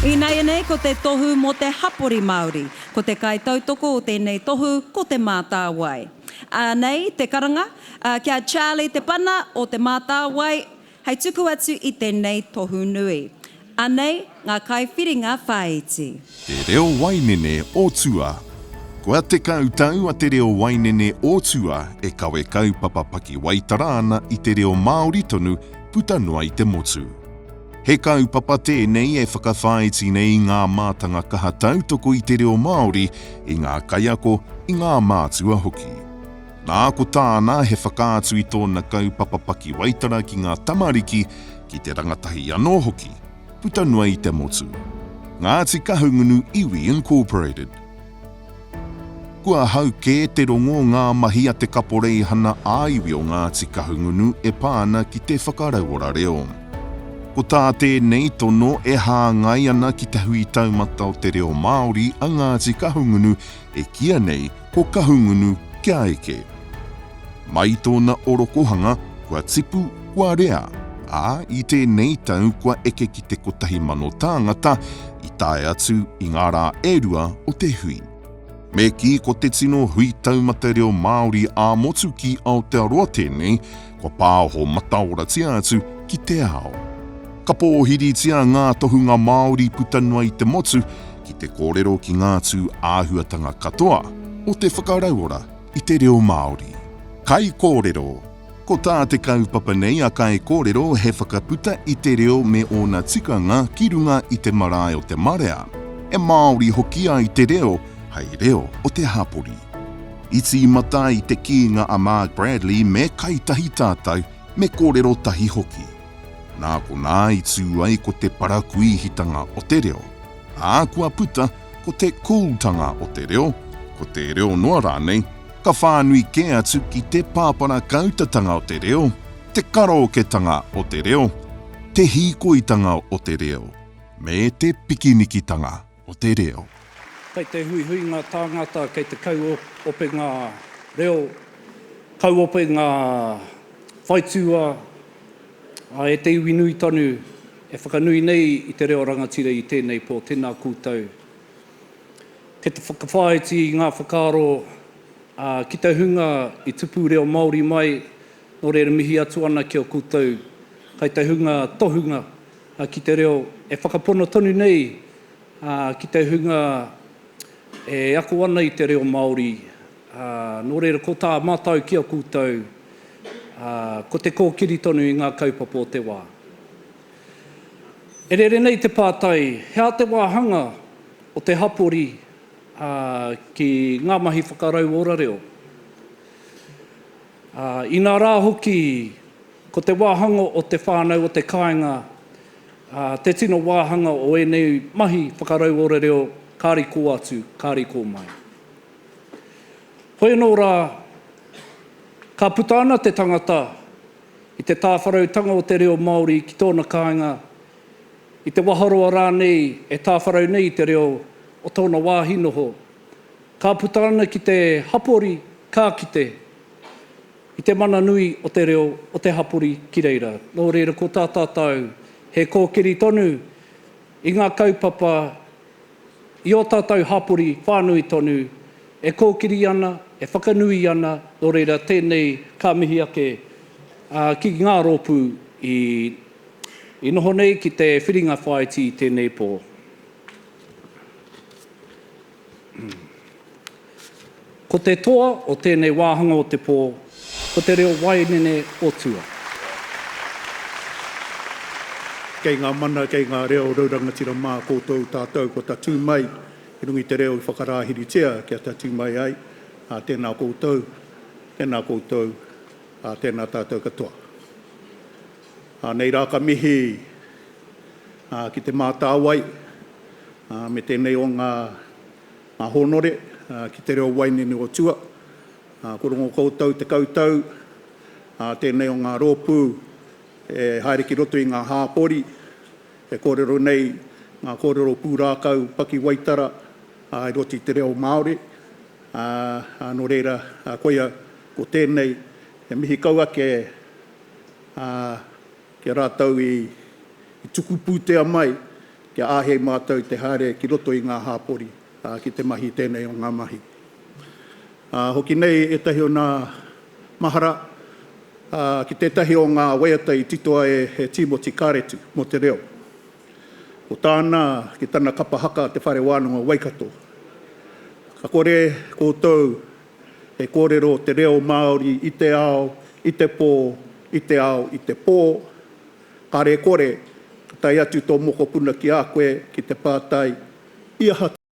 Ināianei ko te tohu mō te hapori Māori. Ko te kaitautoko o tēnei tohu ko Te Mātāwai. Anei te karanga ki a Charlie Te Pana o Te Mātāwai hei tuku atu i tēnei tohu nui. Anei ngā kaiwhiringa whāiti. Te Reo Wainene o Tua. Kua 10 tau a Te Reo Wainene o Tua e kawe kaupapa pakiwaitara ana i te reo Māori tonu puta noa i te motu. He kaupapa tēnei e whakawhāiti nei i ngā mātanga kaha tautoko i te reo Māori, i ngā kaiako, i ngā mātua hoki. Nā, ko tāna he whakaatu i tōna kaupapa pakiwaitara ki ngā tamariki, ki te rangatahi anō hoki, puta noa i te motu. Ngāti Kahungunu Iwi Incorporated. Kua hau kē te rongo ngā mahi a te Kaporeihana ā-Iwi o Ngāti Kahungunu e pā ana ki te whakarauora reo. Ko tā tēnei tono e hāngai ana ki te hui taumata o te reo Māori a Ngāti Kahungunu e kīia nei ko Kahungunu kia eke. Mai tōna orokohanga, kua tipu, kua rea, ā, i tēnei tau kua eke ki te 1,000 tāngata i tae atu i ngā rā e rua o te hui. Me kī ko te tino hui taumata reo Māori ā-motu ki Aotearoa tēnei, kua pāoho mataoratia atu ki te ao. Ka pōhiritia ngā tohunga Māori puta noa i te motu ki te kōrero ki ngā tū āhuatanga katoa o te whakarauora i te reo Māori. Kaikōrero Ko tā te kaupapa nei a Kaikōrero he whakaputa i te reo me ōna tikanga ki runga i te marae o te marea, e Māori hoki ai te reo hei reo o te hapori. I tīmata i te kīnga a Mark Bradley me kai tahi tātou, me kōrero tahi hoki. Nā konā i tū ai ko te parakuīhitanga o te reo, ā, kua puta ko te cool-tanga o te reo, ko te reo noa rānei, ka whānui kē atu ki te pāparakautatanga o te reo, te karaoketanga o te reo, te hīkoitanga o te reo, me te pikinikitanga o te reo. Kei te huihui ngā tāngata, kei te kauope ngā reo, kauope ngā whaitua, ā, e te iwi nui tonu e whakanui nei i te reo rangatira i tēnei pō, tēnā koutou. Kei te whakawhāiti i ngā whakaaro ki te hunga i tupu reo Māori mai, nō reira mihi atu ana ki a koutou kai te hunga tohunga ki te reo e whakapono tonu nei ki te hunga e ako ana i te reo Māori, nō reira ko tā mātou ki a koutou, ko te kōkiri tonu i ngā kaupapa o te wā. E rere nei te pātai, he aha te wāhanga o te hapori ki ngā mahi whakarauora reo? Inā rā hoki, ko te wāhanga o te whānau o te kāinga te tino wāhanga o ēnei mahi whakarauora reo kāri kō atu, kāri kō mai. Hoi anō rā, ka puta ana te tangata i te tāwharautanga o te reo Māori ki tōna kāinga, i te waharoa rānei e tāwharau nei i te reo o tōna wāhi noho. Ka puta ana ki te hapori, ka kite i te mana nui o te reo o te hapori ki reira. Nō reira ko tā tātou, he kōkiri tonu i ngā kaupapa i ō tātou hapori whānui tonu e kōkiri ana, e whakanui ana, nō reira tēnei ka mihi ake ki ngā rōpū i noho nei ki te whiringa whāiti i tēnei pō. Ko te toa o tēnei wāhanga o te pō, ko te reo wainene o tua. Kei ngā mana, kei ngā reo raurangatira mā koutou tātou kua tatū mai i runga i te reo i whakarāhiritia kia tatū mai ai, ā, tēnā koutou, tēnā koutou, ā, tēnā tātou katoa. Ā, nei rā ka mihi, ā, ki Te Mātāwai, ā, me tēnei o ngā, ngā hōnore, ā, ki te reo wainene o tua, ā, ko rongo koutou te kautau, ā, tēnei o ngā rōpū e haere ki roto i ngā hāpori, e kōrero nei ngā kōrero pūrākau pakiwaitara, ā, i roto i te reo Māori, ā, ā, nō reira, ā, koia ko tēnei e mihi kau ake, ā, ki a rātou i, i tuku pūtea mai. kia āhei mātou te haere ki roto i ngā hāpori ki te mahi i tēnei o ngā mahi. Ā, hoki nei ētahi o nā mahara, ā, ki tētahi o ngā waiata i titoa e Tīmoti Kāretu mō te reo. Ko tāna ki tana kapa haka Te Whare Wānanga o Waikato, Ka kore koutou e kōrero te reo Māori i te ao, i te pō, i te ao, i te pō, kāre kore, ka tae atu tō mokopuna ki a koe ki te pātai, I aha?